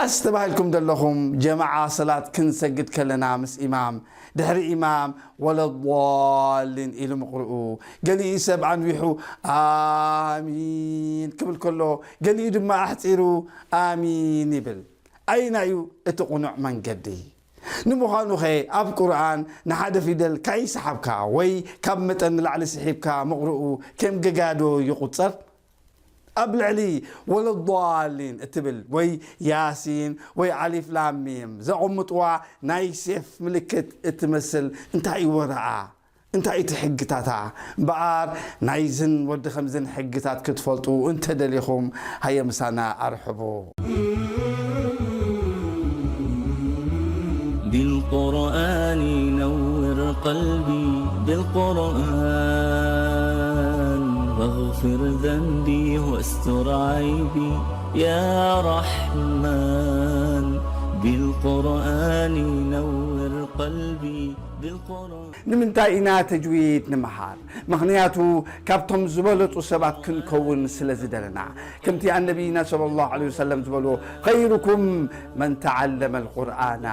ኣስተባሂልኩም ዘለኹም ጀማዓ ሰላት ክንሰግድ ከለና ምስ ኢማም፣ ድሕሪ ኢማም ወለዷሊን ኢሉ ምቕርኡ፣ ገሊኡ ሰብ ኣንዊሑ ኣሚን ክብል ከሎ፣ ገሊኡ ድማ ኣሕጺሩ ኣሚን ይብል። ኣየናይ እዩ እቲ ቅኑዕ መንገዲ? ንምዃኑኸ ኣብ ቁርኣን ንሓደ ፊደል ካይሰሓብካ ወይ ካብ መጠን ንላዕሊ ስሒብካ ምቕርኡ ከም ገጋዶ ይቑጸር? ኣብ ልዕሊ ወለዷሊን እትብል ወይ ያሲን ወይ ኣሊፍ ላም ሚም ዘቐምጥዋ ናይ ሴፍ ምልክት እትመስል እንታይ እዩ ወረኣ? እንታይ እቲ ሕግታታ? እምበኣር ናይዝን ወዲ ከምዝን ሕግታት ክትፈልጡ እንተደሊኹም ሃየ ምሳና ኣርሕቡ። بالقرآن نور قلبي بالقرآن واغفر ذنبي واستر عيبي يا رحمن بالقرآن نور قلبي بالقرآن ንምንታይ ኢና ተጅዊድ ንምሃር? ምኽንያቱ ካብቶም ዝበለጹ ሰባት ክንከውን ስለ ዝደለና። ከምቲ ኣነቢይና ሰለላሁ ዐለይሂ ወሰለም ዝበልዎ፣ خيركم من تعلم القرآن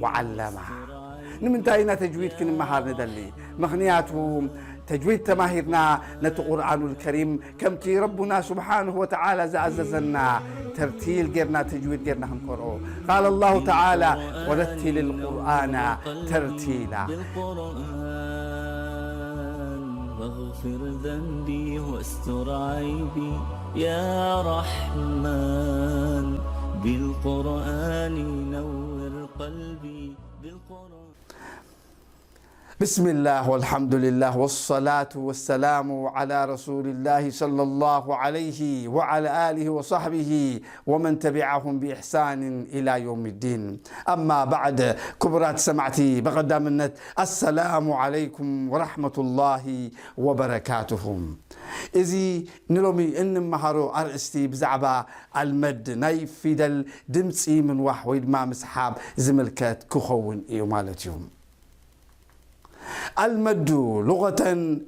وعلمه። ንምንታይ ኢና ተጅዊድ ክንመሃር ንደሊ? ምኽንያቱ ተጅዊድ ተማሂርና ነቲ ቁርኣኑል ከሪም ከምቲ ረቡና ስብሓንሁ ወተዓላ ዝኣዘዘና ተርቲል ጌርና ተጅዊድ ጌርና ክንቀርኦ። قال الله تعالى ورتل القرآن ترتيلا. بالقرآن واغفر ذنبي واستر عيبي يا رحمن بالقرآن نور قلبي بالقرآن بسم الله والحمد لله والصلاة والسلام على رسول الله صلى الله عليه وعلى آله وصحبه ومن تبعهم بإحسان إلى يوم الدين. أما بعد، ክቡራት ሰማዕቲ፣ ብቐዳምነት ኣሰላሙ ዓለይኩም ወራሕመቱላሂ ወበረካቱሁ። እዚ ንሎሚ እንመሃሮ ኣርእስቲ ብዛዕባ ኣልመድ፣ ናይ ፊደል ድምፂ ምንዋሕ ወይ ድማ ምስሓብ ዝምልከት ክኸውን እዩ ማለት እዩ። ኣልመዱ ሉغة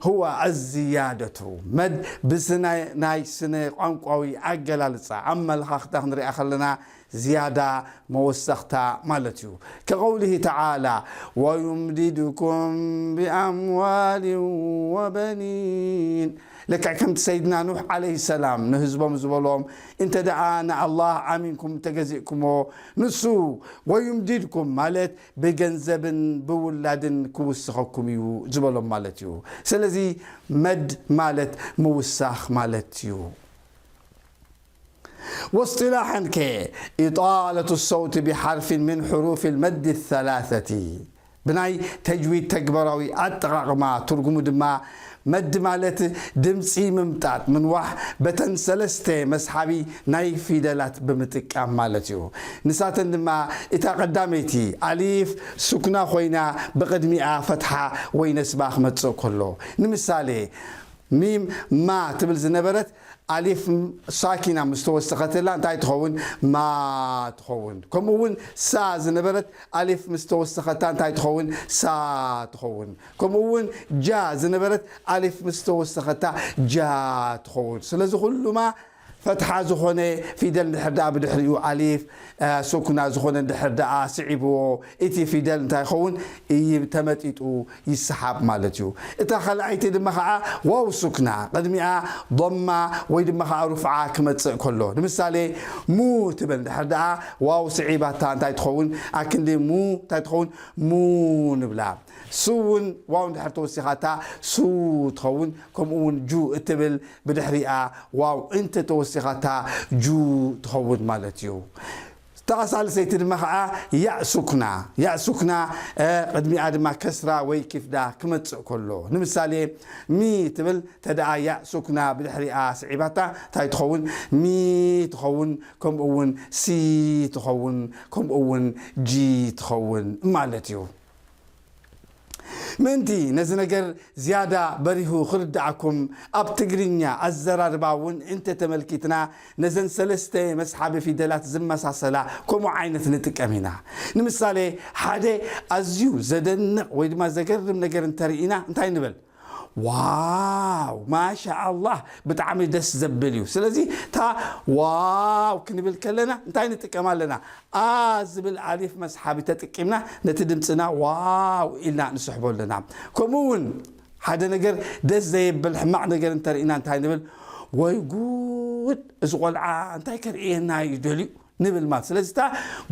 هو الزيادة። መድ ብስነ ናይ ስነ ቋንቋዊ ኣገላልፃ ኣመለኻኽታ ክንሪኣ ከለና ዝያዳ መወሰኽታ ማለት እዩ። ከቀውሊሂ ተዓላ ወዩምዲድኩም ብኣምዋልን ወበኒን። ልክዕ ከምቲ ሰይድና ኑሕ ዓለይሂ ሰላም ንህዝቦም ዝበሎም፣ እንተ ደኣ ንኣላህ ኣሚንኩም ተገዚእኩሞ፣ ንሱ ወዩምዲድኩም ማለት ብገንዘብን ብውላድን ክውስኸኩም እዩ ዝበሎም ማለት እዩ። ስለዚ መድ ማለት ምውሳኽ ማለት እዩ። ወስጢላሕን ከ ኢጣለቱ ሰውቲ ብሓርፊን ምን ሕሩፍ ልመድ ሰላሰቲ። ብናይ ተጅዊድ ተግባራዊ ኣጠቓቕማ ትርጉሙ ድማ መድ ማለት ድምፂ ምምጣጥ ምንዋሕ በተን ሰለስተ መስሓቢ ናይ ፊደላት ብምጥቃም ማለት እዩ። ንሳተን ድማ እታ ቀዳመይቲ ኣሊፍ ሱክና ኮይና ብቕድሚኣ ፈትሓ ወይ ነስባ ክመፅእ ከሎ ንምሳሌ ሚም ማ ትብል ዝነበረት ኣሊፍ ሳኪና ምስ ተወሰኸትላ እንታይ ትኸውን? ማ ትኸውን። ከምኡ እውን ሳ ዝነበረት ኣሊፍ ምስ ተወሰኸታ እንታይ ትኸውን? ሳ ትኸውን። ከምኡ እውን ጃ ዝነበረት ኣሊፍ ምስ ተወሰኸታ ጃ ትኸውን። ስለዚ ኩሉማ ፈትሓ ዝኾነ ፊደል እንድሕር ደኣ ብድሕሪኡ ኣሊፍ ሱኩና ዝኾነ እንድሕር ደኣ ስዒብዎ እቲ ፊደል እንታይ ይኸውን? ተመጢጡ ይሰሓብ ማለት እዩ። እታ ካልኣይቲ ድማ ከዓ ዋው ሱክና ቅድሚኣ ዶማ ወይ ድማ ከዓ ሩፍዓ ክመፅእ ከሎ ንምሳሌ ሙ ትብል እንድሕር ደኣ ዋው ስዒባታ እንታይ ትኸውን? ኣክንዲ ሙ እንታይ ትኸውን? ሙ ንብላ። ሱ እውን ዋው እንድሕር ተወሲኻታ ሱ ትኸውን። ከምኡ እውን ጁ እትብል ብድሕሪኣ ዋው እንተተወሲኻታ ጁ ትኸውን ማለት እዩ። እታ ሳልሰይቲ ድማ ከዓ ያእ ሱክና፣ ያእ ሱክና ቅድሚኣ ድማ ከስራ ወይ ኪፍዳ ክመፅእ ከሎ ንምሳሌ ሚ ትብል ተደኣ ያእ ሱክና ብድሕሪኣ ስዒባታ እንታይ ትኸውን? ሚ ትኸውን። ከምኡ እውን ሲ ትኸውን። ከምኡ እውን ጂ ትኸውን ማለት እዩ። ምእንቲ ነዚ ነገር ዝያዳ በሪሁ ክርድኣኩም ኣብ ትግርኛ ኣዘራርባ እውን እንተተመልኪትና ነዘን ሰለስተ መስሓቢ ፊደላት ዝመሳሰላ ከምኡ ዓይነት ንጥቀም ኢና። ንምሳሌ ሓደ ኣዝዩ ዘደንቕ ወይ ድማ ዘገርም ነገር እንተርኢና እንታይ ንብል? ዋው ማሻ ኣላህ ብጣዕሚ ደስ ዘብል እዩ። ስለዚ እታ ዋው ክንብል ከለና እንታይ ንጥቀም ኣለና? ኣ ዝብል ኣሊፍ መስሓቢ ተጠቂምና ነቲ ድምፅና ዋው ኢልና ንስሕቦ ኣለና። ከምኡ እውን ሓደ ነገር ደስ ዘየብል ሕማቕ ነገር እንተርኢና እንታይ ንብል? ወይ ጉድ እዚ ቆልዓ እንታይ ከርእየና እዩ ደልዩ ንብል ማለት። ስለዚ እታ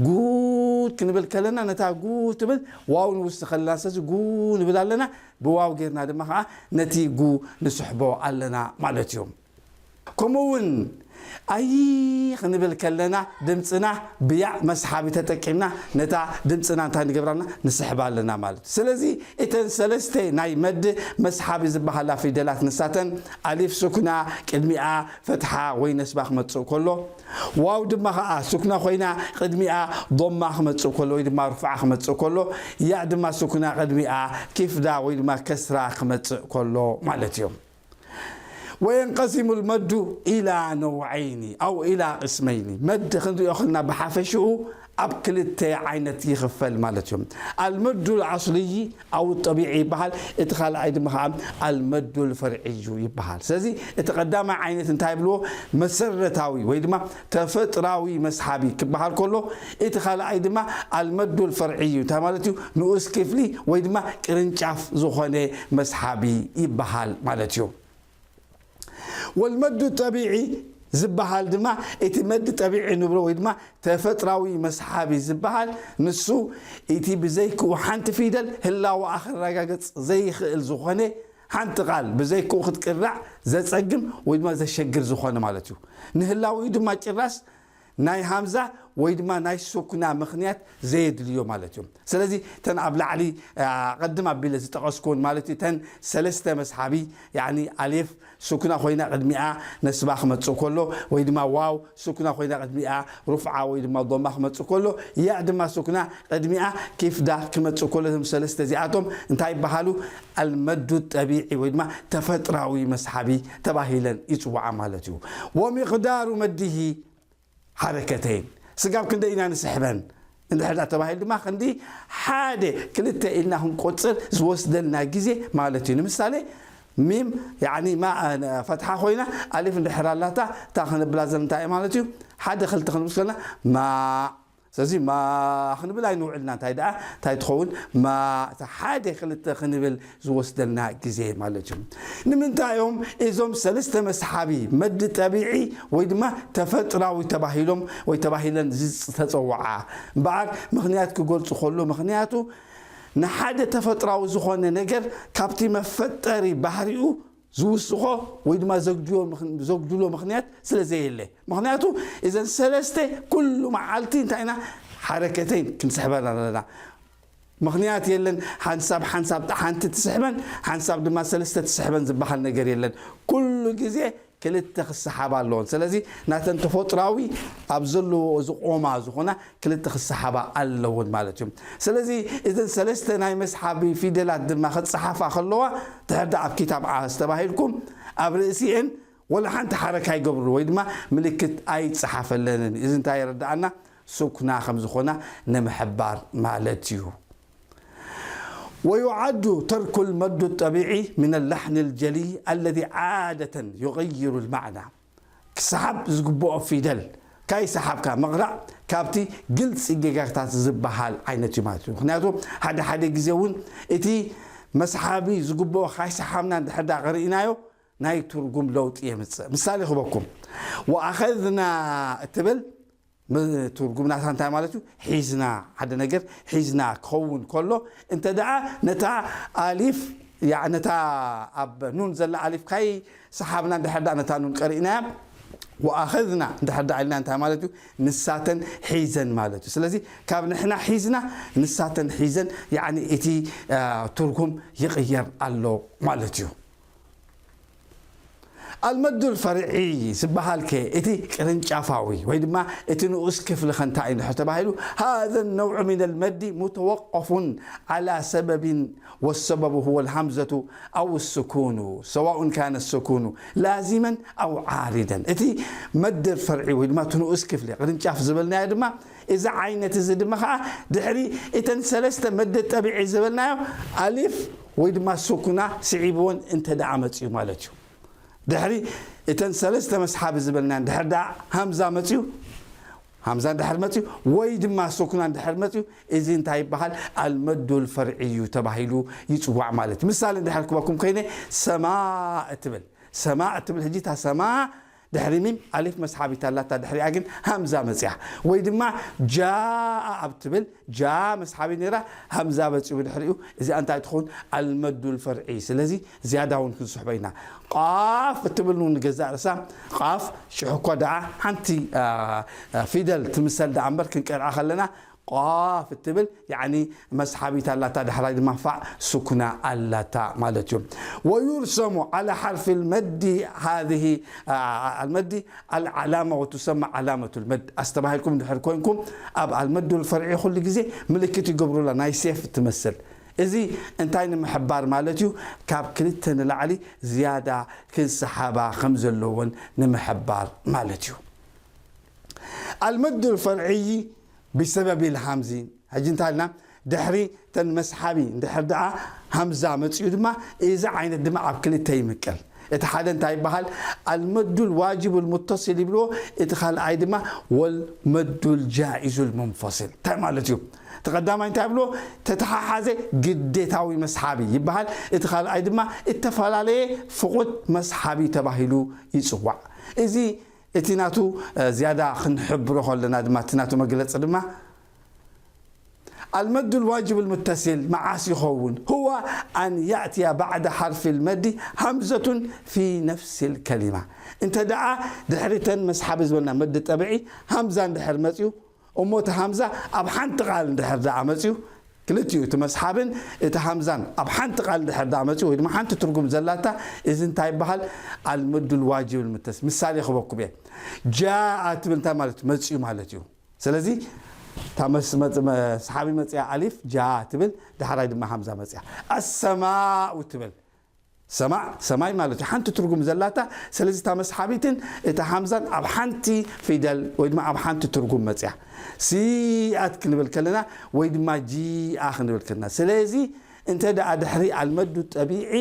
ጉድ ክንብል ከለና ነታ ጉ ትብል ዋው ንውስኸልና። ስለዚ ጉ ንብል ኣለና። ብዋው ጌርና ድማ ከዓ ነቲ ጉ ንስሕቦ ኣለና ማለት እዩ። ከምኡ እውን ኣይ ክንብል ከለና ድምፅና ብያዕ መስሓቢ ተጠቂምና ነታ ድምፅና እንታይ ንገብራልና ንስሕባ ኣለና ማለት እዩ። ስለዚ እተን ሰለስተ ናይ መድ መስሓቢ ዝበሃላ ፊደላት ንሳተን ኣሊፍ ሱክና ቅድሚኣ ፈትሓ ወይ ነስባ ክመፅእ ከሎ፣ ዋው ድማ ከዓ ሱክና ኮይና ቅድሚኣ ዶማ ክመፅእ ከሎ ወይ ድማ ርፍዓ ክመፅእ ከሎ፣ ያእ ድማ ሱክና ቅድሚኣ ኪፍዳ ወይ ድማ ከስራ ክመፅእ ከሎ ማለት እዩ። ወየንቀሲሙ ልመዱ ኢላ ነውዐይኒ ኣው ኢላ ቅስመይኒ። መድ ክንሪኦ ከልና ብሓፈሽኡ ኣብ ክልተ ዓይነት ይኽፈል ማለት እዩ። ኣልመዱ ልኣስልይ ኣው ጠቢዒ ይበሃል። እቲ ካልኣይ ድማ ከዓ ኣልመዱ ልፈርዕዩ ይበሃል። ስለዚ እቲ ቀዳማይ ዓይነት እንታይ ይብልዎ? መሰረታዊ ወይ ድማ ተፈጥራዊ መስሓቢ ክበሃል ከሎ፣ እቲ ካልኣይ ድማ ኣልመዱ ልፈርዕዩ እንታይ ማለት እዩ? ንኡስ ክፍሊ ወይ ድማ ቅርንጫፍ ዝኾነ መስሓቢ ይበሃል ማለት እዩ። ወልመዱ ጠቢዒ ዝበሃል ድማ እቲ መድ ጠቢዒ ንብሎ ወይ ድማ ተፈጥራዊ መስሓቢ ዝበሃል ንሱ እቲ ብዘይክኡ ሓንቲ ፊደል ህላወኣ ክረጋገጽ ዘይኽእል ዝኾነ ሓንቲ ቃል ብዘይክኡ ክትቅራዕ ዘጸግም ወይ ድማ ዘሸግር ዝኾነ ማለት እዩ። ንህላዊኡ ድማ ጭራስ ናይ ሃምዛ ወይ ድማ ናይ ሱክና ምኽንያት ዘየድልዮ ማለት እዩ። ስለዚ ተን ኣብ ላዕሊ ኣቐድም ኣቢለ ዝጠቐስኩን ማለት እዩ ተን ሰለስተ መስሓቢ ያኒ ኣሌፍ ሱክና ኮይና ቅድሚኣ ነስባ ክመጽእ ከሎ ወይ ድማ ዋው ሱክና ኮይና ቅድሚኣ ሩፍዓ ወይ ድማ ዶማ ክመጽእ ከሎ ያእ ድማ ሱክና ቅድሚኣ ኪፍዳ ክመጽእ ከሎ እዞም ሰለስተ እዚኣቶም እንታይ ይበሃሉ? ኣልመዱ ጠቢዒ ወይ ድማ ተፈጥራዊ መስሓቢ ተባሂለን ይጽዋዓ ማለት እዩ። ወሚቕዳሩ መድሂ ሓረከተይን ስጋብ ክንደይ ኢና ንስሕበን እንድሕር ዳ ተባሂሉ ድማ ክንዲ ሓደ ክልተ ኢልና ክንቆፅር ዝወስደልና ግዜ ማለት እዩ። ንምሳሌ ሚም ያኒ ማ ፈትሓ ኮይና ኣሊፍ እንድሕር ኣላታ እታ ክንብላ ዘለና እንታይ ማለት እዩ? ሓደ ክልተ ክንብል ከለና ማ ስለዚ ማ ክንብል ኣይንውዕልና እንታይ ደኣ እንታይ ትኸውን ማ ሓደ ክልተ ክንብል ዝወስደልና ግዜ ማለት እዩ። ንምንታይ እዮም እዞም ሰለስተ መስሓቢ መዲ ጠቢዒ ወይ ድማ ተፈጥራዊ ተባሂሎም ወይ ተባሂለን ዝተፀውዓ? እምበኣር ምኽንያት ክገልፁ ከሎ ምኽንያቱ ንሓደ ተፈጥራዊ ዝኾነ ነገር ካብቲ መፈጠሪ ባህሪኡ ዝውስኾ ወይ ድማ ዘጉድሎ ምኽንያት ስለ ዘየለ። ምኽንያቱ እዘን ሰለስተ ኩሉ መዓልቲ እንታይ ኢና ሓረከተይን ክንስሕበን ኣለና። ምኽንያት የለን ሓንሳብ ሓንሳብ ሓንቲ ትስሕበን ሓንሳብ ድማ ሰለስተ ትስሕበን ዝበሃል ነገር የለን። ኩሉ ግዜ ክልተ ክሰሓባ ኣለዎን። ስለዚ ናተን ተፈጥራዊ ኣብ ዘለዎ ዝቆማ ዝኾና ክልተ ክሰሓባ ኣለውን ማለት እዩ። ስለዚ እዘን ሰለስተ ናይ መስሓቢ ፊደላት ድማ ክፀሓፋ ከለዋ ድሕር ዳ ኣብ ኪታብ ዓስ ተባሂልኩም ኣብ ርእሲኤን ወላ ሓንቲ ሓረካ ኣይገብሩ ወይ ድማ ምልክት ኣይፀሓፈለንን። እዚ እንታይ የረዳኣና? ሱክና ከም ዝኾና ንምሕባር ማለት እዩ። ويعد ترك المد الطبيعي من اللحن الجلي الذي عادة يغير المعنى ክሰሓብ ዝግብኦ ፊደል ካይሰሓብካ ምቕራእ ካብቲ ግልፂ ጌጋታት ዝበሃል ዓይነት እዩ ማለት እዩ። ምክንያቱ ሓደ ሓደ ግዜ እውን እቲ መስሓቢ ዝግብኦ ካይሰሓብና እንድሕር ዳ ርኢናዮ ናይ ትርጉም ለውጢ የምፅእ። ምሳሌ ክበኩም ወኣኸዝና እትብል ትርጉም ናታ እንታይ ማለት እዩ? ሒዝና ሓደ ነገር ሒዝና ክኸውን ከሎ እንተ ደኣ ነታ ኣሊፍ ነታ ኣብ ኑን ዘላ ኣሊፍ ካይ ሰሓብና እንድሕር ዳ ነታ ኑን ቀሪእናያ ወኣኸዝና እንድሕር ዳ ኢልና እንታይ ማለት እዩ? ንሳተን ሒዘን ማለት እዩ። ስለዚ ካብ ንሕና ሒዝና ንሳተን ሒዘን ያኒ እቲ ትርጉም ይቕየር ኣሎ ማለት እዩ። ኣልመዱ ልፈርዒ ዝበሃል ከ እቲ ቅርንጫፋዊ ወይ ድማ እቲ ንኡስ ክፍሊ ከ እንታይ እዩ እንድሕር ተባሂሉ? هذا النوع من المد متوقف على سبب والسبب هو الهمزة أو السكون سواء كان السكون لازما أو عارضا። እቲ መድ ፈርዒ ወይ ድማ እቲ ንኡስ ክፍሊ ቅርንጫፍ ዝበልናዮ ድማ እዚ ዓይነት እዚ ድማ ከዓ ድሕሪ እተን ሰለስተ መድ ጠቢዒ ዝበልናዮ ኣሊፍ ወይ ድማ ሱኩና ስዒብዎን እንተ ደኣ መፅዩ ማለት እዩ። ድሕሪ እተን ሰለስተ መስሓቢ ዝበልናን ድሕር ደኣ ሃምዛ መፅዩ፣ ሃምዛ ድሕር መፅዩ ወይ ድማ ሱኩና ድሕር መፅዩ፣ እዚ እንታይ ይበሃል? ኣልመዱል ፈርዒ እዩ ተባሂሉ ይፅዋዕ ማለት እዩ። ምሳሌ ድሕር ክበኩም ኮይነ ሰማ እትብል ሰማ እትብል ሕጂ እታ ሰማ ድሕሪ ሚም ኣሊፍ መስሓቢት ኣላታ፣ ድሕሪኣ ግን ሃምዛ መፅያ። ወይ ድማ ጃኣ ኣብ ትብል ጃ መስሓቢ ነይራ፣ ሃምዛ በፂኡ ድሕሪኡ። እዚኣ እንታይ ትኸውን? ኣልመዱል ፈርዒ። ስለዚ ዝያዳ እውን ክንስሕቦ ኢና። ቃፍ እትብል እውን ንገዛእ ርእሳ ቃፍ ሽሕ እኳ ደኣ ሓንቲ ፊደል ትምሰል ደኣ እምበር ክንቀርኣ ከለና ቃፍ እትብል ያኒ መስሓቢት ኣላታ፣ ዳሕራይ ድማ ፋዕ ሱኩና ኣላታ ማለት እዩ። ويرسم على حرف المد هذه المد العلامة وتسمى علامة المد። ኣስተባሂልኩም ድሕር ኮይንኩም ኣብ المد الفرعي ኩሉ ግዜ ምልክት ይገብሩላ፣ ናይ ሴፍ ትመስል። እዚ እንታይ ንምሕባር ማለት እዩ? ካብ ክልተ ንላዕሊ ዝያዳ ክሰሓባ ከም ዘለዎን ንምሕባር ማለት እዩ። المد الفرعي بسبب الهمز። ሕጂ እንታይ ኢልና? ድሕሪ ተን መስሓቢ እንድሕር ደኣ ሃምዛ መፅኡ ድማ እዚ ዓይነት ድማ ኣብ ክልተ ይምቀል። እቲ ሓደ እንታይ ይበሃል? المد الواجب المتصل ይብልዎ። እቲ ካልኣይ ድማ والمد الجائز المنفصل። እንታይ ማለት እዩ? እቲ ቀዳማይ እንታይ ይብልዎ? ተተሓሓዘ ግዴታዊ መስሓቢ ይበሃል። እቲ ካልኣይ ድማ እተፈላለየ ፍቑድ መስሓቢ ተባሂሉ ይፅዋዕ። እዚ እቲ ናቱ ዝያዳ ክንሕብሮ ከለና ድማ እቲ ናቱ መግለፂ ድማ المد الواجب المتصل መዓስ ይኸውን? هو أن يأتي بعد حرف المد همزة في نفس الكلمة። እንተ ደኣ ድሕሪ ተን መስሓቢ ዝበልና መዲ ጠብዒ ሃምዛ እንድሕር መፅዩ እሞ እቲ ሃምዛ ኣብ ሓንቲ ቃል እንድሕር ደኣ መፅዩ ክልቲኡ እቲ መስሓብን እቲ ሃምዛን ኣብ ሓንቲ ቃል እንድሕር ደኣ መፅዩ ወይ ድማ ሓንቲ ትርጉም ዘላታ እዚ እንታይ ይበሃል? المد الواجب المتصل። ምሳሌ ክበኩም እየ። ጃኣ ትብል እንታይ ማለት እዩ? መፅዩ ማለት እዩ። ስለዚ እታ መስ- መፅ- መስሓቢ መፅያ ኣሊፍ ጃ ትብል፣ ዳሕራይ ድማ ሃምዛ መፅያ ኣሰማኡ ትብል። ሰማእ ሰማይ ማለት እዩ፣ ሓንቲ ትርጉም ዘላታ። ስለዚ እታ መስሓቢትን እታ ሃምዛን ኣብ ሓንቲ ፊደል ወይ ድማ ኣብ ሓንቲ ትርጉም መፅያ። ሲኣት ክንብል ከለና ወይ ድማ ጂኣ ክንብል ከለና፣ ስለዚ እንተ ደኣ ድሕሪ ኣልመዱ ጠቢዒ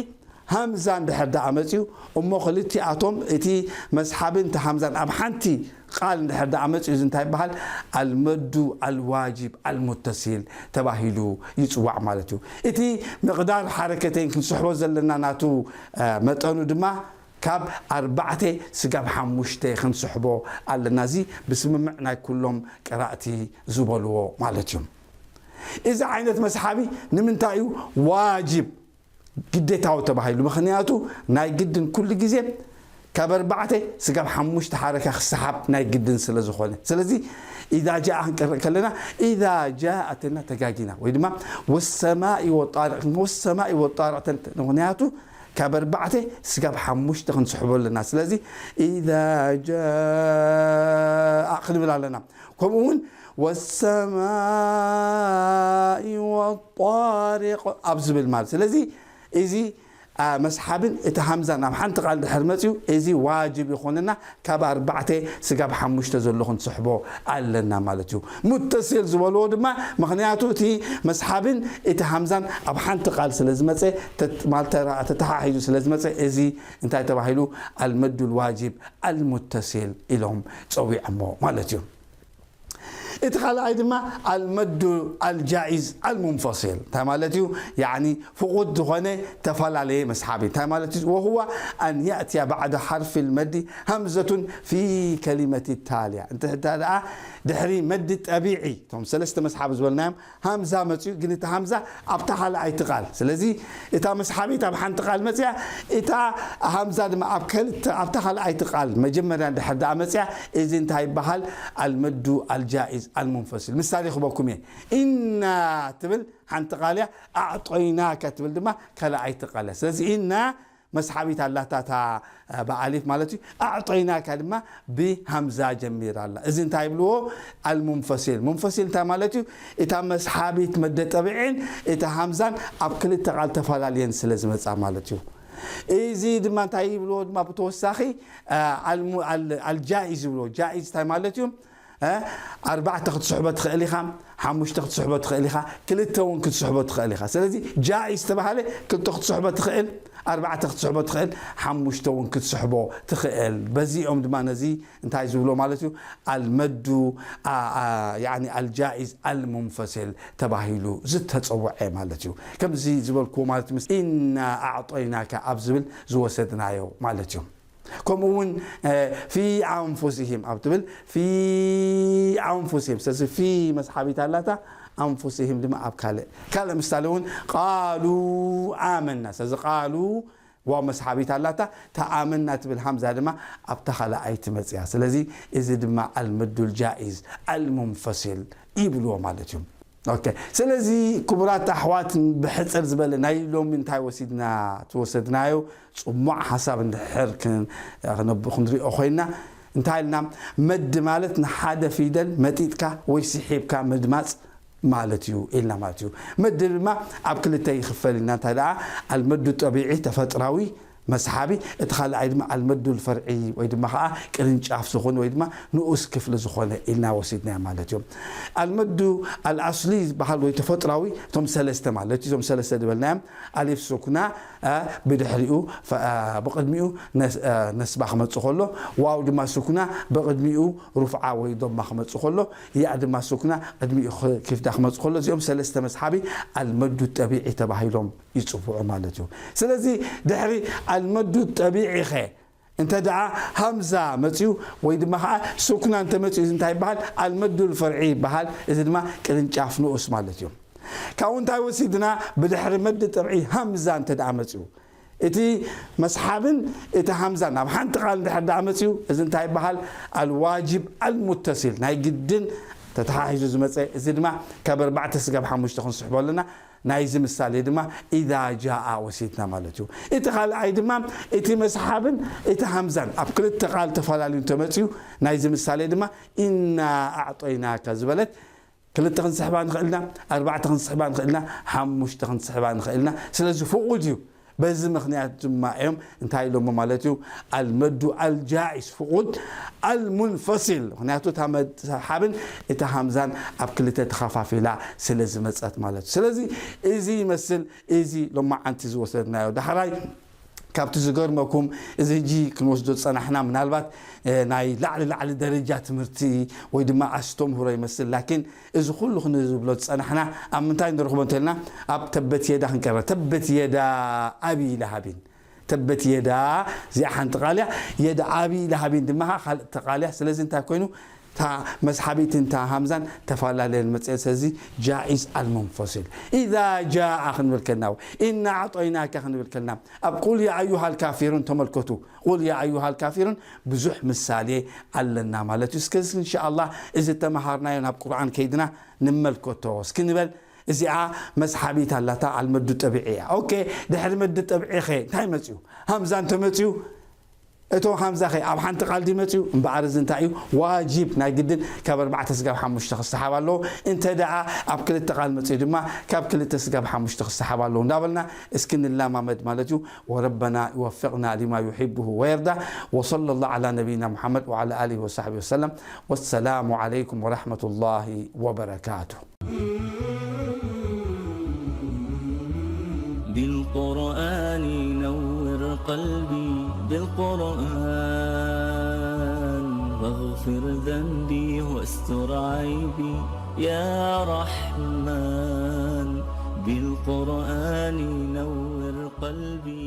ሃምዛ እንድሕር ደኣ መፅዩ እሞ ክልቲኣቶም እቲ መስሓብን እቲ ሃምዛን ኣብ ሓንቲ ቃል እንድሕር ደኣ መፅዩ እዚ እንታይ ይበሃል? ኣልመዱ ኣልዋጅብ ኣልሙተሲል ተባሂሉ ይፅዋዕ ማለት እዩ። እቲ ምቕዳር ሓረከተይን ክንስሕቦ ዘለና ናቱ መጠኑ ድማ ካብ ኣርባዕተ ስጋብ ሓሙሽተ ክንስሕቦ ኣለና። እዚ ብስምምዕ ናይ ኩሎም ቀራእቲ ዝበልዎ ማለት እዩ። እዚ ዓይነት መስሓቢ ንምንታይ እዩ ዋጅብ ግዴታዊ ተባሂሉ? ምኽንያቱ ናይ ግድን ኩሉ ግዜ ካብ ኣርባዕተ ስጋብ ሓሙሽተ ሓረካ ክሰሓብ ናይ ግድን ስለ ዝኾነ። ስለዚ ኢዛ ጃኣ ክንቀርእ ከለና ኢዛ ጃኣትና ተጋጊና ወይ ድማ ወሰማኢ ወጣሪቅ ወሰማኢ ወጣሪቅ ተን- ምኽንያቱ ካብ ኣርባዕተ ስጋብ ሓሙሽተ ክንስሕቦ ኣለና። ስለዚ ኢዛ ጃኣ ክንብል ኣለና። ከምኡ እውን ወሰማኢ ወጣሪቅ ኣብ ዝብል ማለት። ስለዚ እዚ መስሓብን እቲ ሃምዛን ኣብ ሓንቲ ቃል ድሕር መፅዩ እዚ ዋጅብ ይኾነና። ካብ ኣርባዕተ ስጋብ ሓሙሽተ ዘሎ ክንስሕቦ ኣለና ማለት እዩ። ሙተሲል ዝበልዎ ድማ ምኽንያቱ እቲ መስሓብን እቲ ሃምዛን ኣብ ሓንቲ ቃል ስለ ዝመፀ ማለት ተተሓሒዙ ስለ ዝመፀ እዚ እንታይ ተባሂሉ? ኣልመዱ ልዋጅብ ኣልሙተሲል ኢሎም ፀዊዖሞ ማለት እዩ። እቲ ካልኣይ ድማ ኣልመዱ ኣልጃኢዝ ኣልሙንፈሲል እንታይ ማለት እዩ? ያኒ ፍቑድ ዝኾነ ተፈላለየ መስሓቢ እንታይ ማለት እዩ? وهو أن يأتي بعد حرف المد همزة في كلمة التالية። እንተ ደኣ ድሕሪ መዲ ጠቢዒ እቶም ሰለስተ መስሓቢ ዝበልናዮም ሃምዛ መፅዩ፣ ግን እቲ ሃምዛ ኣብታ ካልኣይቲ ቃል። ስለዚ እታ መስሓቢት ኣብ ሓንቲ ቃል መፅያ፣ እታ ሃምዛ ድማ ኣብ ከልተ ኣብታ ካልኣይቲ ቃል መጀመርያ እንድሕር ደኣ መፅያ፣ እዚ እንታይ ይበሃል? ኣልመዱ ኣልጃኢዝ ኣልሙንፈሲል። ምሳሌ ክበኩም እየ። ኢና ትብል ሓንቲ ቃል እያ፣ ኣዕጦይናካ ትብል ድማ ካልኣይቲ ቃል እያ። ስለዚ ኢና መስሓቢት ኣላታ እታ ብኣሊፍ ማለት እዩ። ኣዕጦይናካ ድማ ብሃምዛ ጀሚራ ኣላ። እዚ እንታይ ይብልዎ? ኣልሙንፈሲል። ሙንፈሲል እንታይ ማለት እዩ? እታ መስሓቢት መደጠብዕን እታ ሃምዛን ኣብ ክልተ ቃል ተፈላልየን ስለ ዝመፃ ማለት እዩ። እዚ ድማ እንታይ ይብልዎ ድማ ብተወሳኺ ኣልጃኢዝ ይብልዎ። ጃኢዝ እንታይ ማለት እዩ? እ፣ ኣርባዕተ ክትስሕቦ ትኽእል ኢኻ፣ ሓሙሽተ ክትስሕቦ ትኽእል ኢኻ፣ ክልተ እውን ክትስሕቦ ትኽእል ኢኻ። ስለዚ ጃኢዝ ዝተባህለ ክልተ ክትስሕቦ ትኽእል፣ ኣርባዕተ ክትስሕቦ ትኽእል፣ ሓሙሽተ እውን ክትስሕቦ ትኽእል። በዚኦም ድማ ነዚ እንታይ ዝብሎ ማለት እዩ? ኣልመዱ፣ ኣ፣ ኣ፣ ያኒ ኣልጃኢዝ ኣልሙንፈሲል ተባሂሉ ዝተጸውዐ ማለት እዩ። ከምዚ ዝበልክዎ ማለት እዩ፣ ምስ ኢና ኣዕጦይናካ ኣብ ዝብል ዝወሰድናዮ ማለት እዩ። ከምኡ እውን፣ እ፣ ፊ ኣንፉሲሂም ኣብ ትብል፣ ፊ ኣንፉሲሂም። ስለዚ ፊ መስሓቢት ኣላታ፣ ኣንፉሲሂም ድማ ኣብ ካልእ። ካልእ ምሳሌ እውን፣ ቃሉ ኣመና። ስለዚ ቃሉ ዋው መስሓቢት ኣላታ፣ ተኣመና ትብል ሃምዛ ድማ ኣብታ ካልኣይ ትመጽያ። ስለዚ እዚ ድማ ኣልመዱል ጃኢዝ ኣልሙንፈሲል ይብልዎ ማለት እዩ። ኦኬ። ስለዚ ክቡራት ኣሕዋት፣ ብሕጽር ዝበለ ናይ ሎሚ እንታይ ወሲድና፣ ትወሰድናዮ ጽሙዕ ሓሳብ እንድሕር ክን-፣ ክነብ-፣ ክንሪኦ ኮይና፣ እንታይ ኢልና? መድ ማለት ንሓደ ፊደል መጢጥካ ወይ ስሒብካ ምድማጽ ማለት እዩ ኢልና ማለት እዩ። መድ ድማ ኣብ ክልተ ይኽፈል ኢልና። እንታይ ደኣ ኣልመዱ ጠቢዒ፣ ተፈጥራዊ መስሓቢ፣ እቲ ካልኣይ ድማ ኣልመዱ ልፈርዒ ወይ ድማ ከዓ ቅርንጫፍ ዝኾነ ወይ ድማ ንኡስ ክፍሊ ዝኾነ ኢልና ወሲድናዮ ማለት እዩ። ኣልመዱ ኣልኣስሊ ዝበሃል ወይ ተፈጥራዊ እቶም ሰለስተ ማለት እዩ። እዞም ሰለስተ ዝበልናዮም ኣሊፍ ሱኩና፣ እ፣ ብድሕሪኡ፣ ፈ-፣ እ፣ ብቕድሚኡ ነስ-፣ እ፣ ነስባ ክመጽእ ከሎ፣ ዋው ድማ ሱኩና ብቕድሚኡ ሩፍዓ ወይ ዶማ ክመጽእ ከሎ፣ ያእ ድማ ሱኩና ቅድሚኡ ክ-፣ ኪፍዳ ክመጽእ ከሎ፣ እዚኦም ሰለስተ መስሓቢ ኣልመዱ ጠቢዒ ተባሂሎም ይጽውዑ ማለት እዩ። ስለዚ ድሕሪ ኣልመዱ ጠቢዒ ኸ እንተ ደኣ ሃምዛ መጽዩ ወይ ድማ ኸዓ ሱኩና እንተ መጽዩ፣ እዚ እንታይ ይበሃል? ኣልመዱል ፈርዒ ይበሃል። እዚ ድማ ቅርንጫፍ ንኡስ ማለት እዩ። ካብኡ እንታይ ወሲድና? ብድሕሪ መድ ጠብዒ ሃምዛ እንተ ደኣ መጽዩ፣ እቲ መስሓብን እቲ ሃምዛን ኣብ ሓንቲ ቃል እንድሕር ደኣ መጽዩ፣ እዚ እንታይ ይበሃል? ኣልዋጅብ ኣልሙተሲል፣ ናይ ግድን ተተሓሒዙ ዝመጸ። እዚ ድማ ካብ ኣርባዕተ ስጋብ ሓሙሽተ ክንስሕቦ ኣለና። ናይዚ ምሳሌ ድማ ኢዛ ጃኣ ወሲድና ማለት እዩ። እቲ ካልኣይ ድማ እቲ መስሓብን እቲ ሃምዛን ኣብ ክልተ ቃል ተፈላለዩ እንተመጽዩ፣ ናይዚ ምሳሌ ድማ ኢና ኣዕጦይናካ ዝበለት ክልተ ክንስሕባ ንኽእልና፣ ኣርባዕተ ክንስሕባ ንኽእልና፣ ሓሙሽተ ክንስሕባ ንኽእልና። ስለዚ ፍቑድ እዩ። በዚ ምኽንያት ድማ እዮም እንታይ ኢሎሞ ማለት እዩ? ኣልመዱ ኣልጃኢዝ ፍቑድ፣ ኣልሙንፈሲል። ምኽንያቱ እታ መስሓብን እታ ሃምዛን ኣብ ክልተ ተኸፋፊላ ስለ ዝመጸት ማለት እዩ። ስለዚ እዚ ይመስል፣ እዚ ሎማዓንቲ ዝወሰድናዮ። ዳሕራይ ካብቲ ዝገርመኩም፣ እዚ ሕጂ ክንወስዶ ዝጸናሕና ምናልባት፣ እ፣ ናይ ላዕሊ ላዕሊ ደረጃ ትምህርቲ ወይ ድማ ኣስተምህሮ ይመስል። ላኪን እዚ ኩሉ ክንዝብሎ ዝጸናሕና ኣብ ምንታይ ንረኽቦ እንተልና፣ ኣብ ተበት የዳ ክንቀርበ። ተበት የዳ ኣቢ ለሃቢን። ተበት የዳ እዚኣ ሓንቲ ቃል እያ። የዳ ኣቢ ለሃቢን ድማ ኸዓ ካልእ ተቃል እያ። ስለዚ እንታይ ኮይኑ፣ እታ መስሓቢትን እታ ሃምዛን ተፈላለየን መጽየን። ስለዚ ጃኢዝ ኣልሙንፈሲል። ኢዛ ጃኣ ክንብል ከልና፣ ኢና ኣዕጦይናካ ክንብል ከልና፣ ኣብ ቁል ያ ኣዩሃል ካፊሩን ተመልከቱ። ቁል ያ ኣዩሃል ካፊሩን ብዙሕ ምሳሌ ኣለና ማለት እዩ። እስከ ኢንሻኣላህ እዚ ተመሃርናዮ ናብ ቁርኣን ከይድና ንመልከቶ እስኪ ንበል። እዚኣ መስሓቢት ኣላታ ኣልመዱ ጠቢዒ እያ። ኦኬ፣ ድሕሪ መዲ ጠቢዒ ኸ እንታይ መጽዩ? ሃምዛ እንተመጽዩ፣ እቶም ሃምዛ ኸ ኣብ ሓንቲ ቃል ድዩ መጽዩ? እምበኣር እዚ እንታይ እዩ? ዋጅብ ናይ ግድን ካብ ኣርባዕተ ስጋብ ሓሙሽተ ክሰሓብ ኣለዎ። እንተ ደኣ ኣብ ክልተ ቃል መጽዩ ድማ ካብ ክልተ ስጋብ ሓሙሽተ ክሰሓብ ኣለዎ። እንዳበልና እስኪ ንለማመድ ማለት እዩ። ወረበና ይወፍቕና ሊማ ዩሒቡሁ ወየርዳ። ወሰለላሁ ዐላ ነቢይና ሙሐመድ ወዐላ ኣሊሂ ወሰሕቢሂ ወሰለም። ወሰላሙ ዐለይኩም ወረሕመቱላሂ ወበረካቱ። بالقرآن نور قلبي، بالقرآن واغفر ذنبي واستر عيبي، يا رحمن بالقرآن نور قلبي.